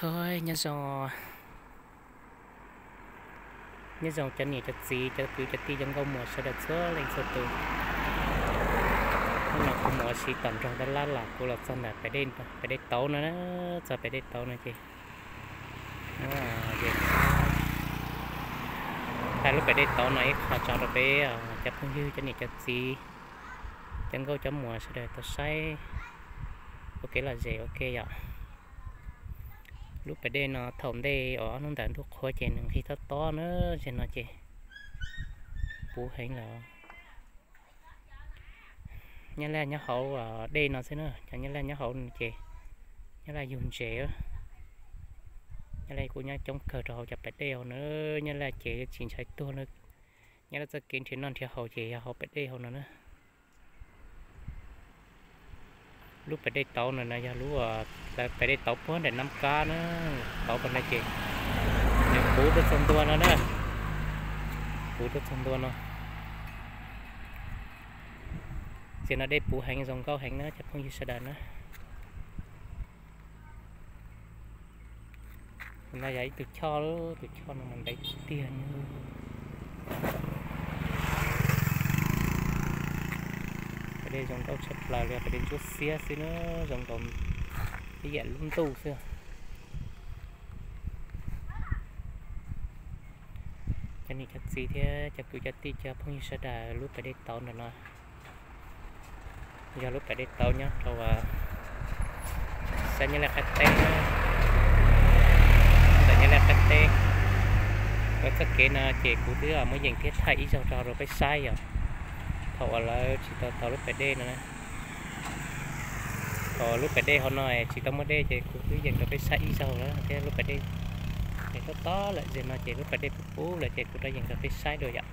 Koj nyob zoo, nyob zoo cov niam cov txiv, cov kwv cov tij, cov nkauj muam sawv daws txhua leej txhua tus. Hnub no kuv mus ua si tom nroog Dab Lab los kuv los txog ntawm pem dej, pem dej tauv no, txog pem dej tauv no ces muab thaij lub pem dej tauv no ib qho tso rau peb cov phooj ywg, cov niam cov txiv, cov nkauj cov muam sawv daws tau saib ua kev lom zem ua ke yom. Lub pem dej no thaum ntej uas ob hnub ntawd ntuj qhuav ces nws nqig tob tob na, zaum no ces puv heev lawm. Nyab Laj nyob hauv dej no xwb na, cov Nyab Laj nyob hauv ces Nyab Laj yug ntses. Nyab Laj kuj nyob coob kawg rau hauv cov pem dej hauv na. Nyab Laj ces tsis ntshai tuag na. Nyab Laj txoj kev nrhiav noj nrhiav haus ces yog hauv pem dej hauv no na. Lub pem dej tauv no no yog lub, lawv pem dej tauv puag nram Nab Kab na, tauv puag nrad ces nws puv tuaj txog ntua no na, puv tuaj txog ntua no. Txij no dej puv heev zoo nkauj heev na cov phooj ywg sawv daws na. No yog ib tug choj, tus choj no mas ntev tiag tiag. Pem dej zoo nkauj tshaj plaws li, pem dej ntsuab xiab xwb na, zoo nkaus ib yam lub ntuj xwb. Cov niam cov txiv thiab cov kwv cov tij cov phooj ywg sawv daws, lub pem dej tauv ntawm no yog lub pem dej tauv nyob rau sab Nyab Laj qab teb, ntawm Nyab Laj qab teb. Ua txoj kev no ces kuv twb muab yees thiab thaij ib zaug rau rau peb saib yom. Thaum uas lawv tsis tau tau lub pem dej no, thaum lub pem dej hauv no tsis tau muaj dej ces kuv twb yees rau peb saib ib zaug lawm thiab. Lub pem dej tob tob lawm, zaum no ces lub pem dej puv puv lawm ces kuv rov yees rau peb saib dua yom.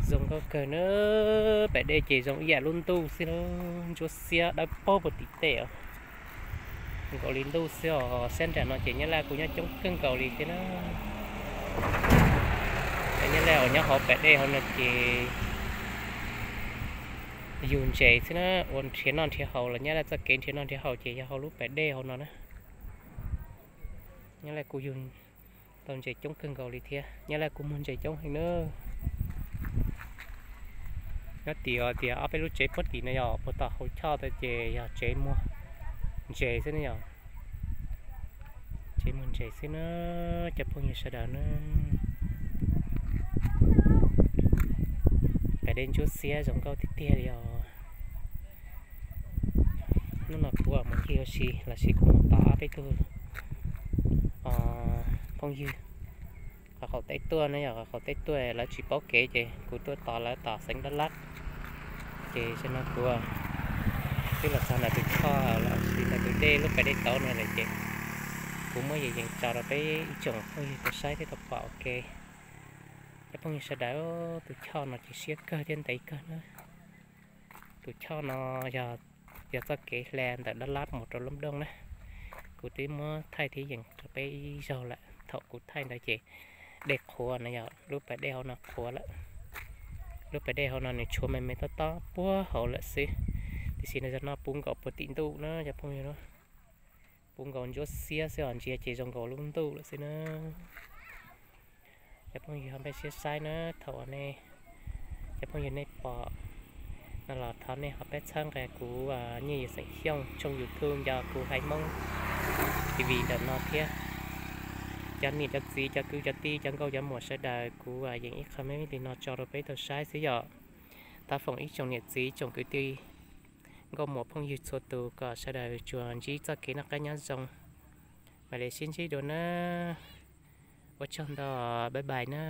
Zoo nkauj kawg na, pem dej ces zoo ib yam lub ntuj xwb na, ntsuab xiab dawb paug puag tim tej os. Nkaus li ntuj xwb os, sab nram no ces Nyab Laj kuj nyob coob kawg nkaus li thiab na. Nyab Laj uas nyob hauv pem dej hauv no ces yug ntses xwb na, ua nrhiav noj nrhiav haus los Nyab Laj txoj kev nrhiav noj nrhiav haus ces yog hauv lub pem dej hauv no na. Nyab Laj kuj yug tau ntses coob kawg nkaus li thiab, Nyab Laj kuj muag ntses coob heev na. Nyob tim os tias ob peb lub tsev puag tim no yog puag tom hauv choj tas ces yog tsev muag ntses xwb ne yom. Tsev muag ntses xwb na, cov phooj ywg sawv daws na. Pem dej ntsuab xiab zoo nkauj tiag tiag li os. Hnub no kuv mus ncig ua si los sis kuv mus tos ob peb tug phooj ywg qhov qaum teb tuaj na yom, qhov qaum teb tuaj lawv tsis paub kev ces kuv tuaj tos lawv tom xeev Dab Lab. Ces zaum no kuv twb los txog ntawm tus choj los sis ntawm tus dej, lub pem dej tauv no lawm ces kuv muab yees yees tso rau peb ib tsoom phooj ywg tau saib thiab tau pom ua ke. Cov phooj ywg sawv daws, tus choj no ces siab kawg thiab ntev kawg na. Tus choj no yog, yog txoj kev hla ntawm Dab Lab mus rau Loob Dooj na. Kuv twb muab thaij thiab yees rau peb ib zaug lawm, thaum kuv thaij ntawd ces dej qhuav na yom, lub pas dej hauv no qhuav lawm. Lub pas dej hauv no nws tshuav me me tob tob puag hauv lawm xwb, tiam sis nws zaum no puv nkaus puag tim ntuj na cov phooj ywg. Puv nkaus ntsuab xiab xwb os, ntsia ces zoo nkaus lub ntuj lawm xwb na. Cov phooj ywg ho npaj siab saib na, thaum uas nej, cov phooj ywg nej pom no los thov nej ho pab txhawb nqa kuv, Nyiaj Yim xeem Xyooj tshooj YouTube nco kuv Haiv Hmoob T V ntawm no thiab. Cov niam cov txiv, cov kwv cov tij, cov nkauj cov muam sawv daws, kuv yeem ib qho me me li no tso rau peb tau saib xwb yom. Thov foom ib tsoom niam txiv, ib tsoom kwv tij, nkauj muam phooj ywg txhua tus kom sawv daws tsuas ntsib txoj kev noj qab nyob zoo. Mam li sib ntsib dua na. Ua tsaug ntau, bye bye na.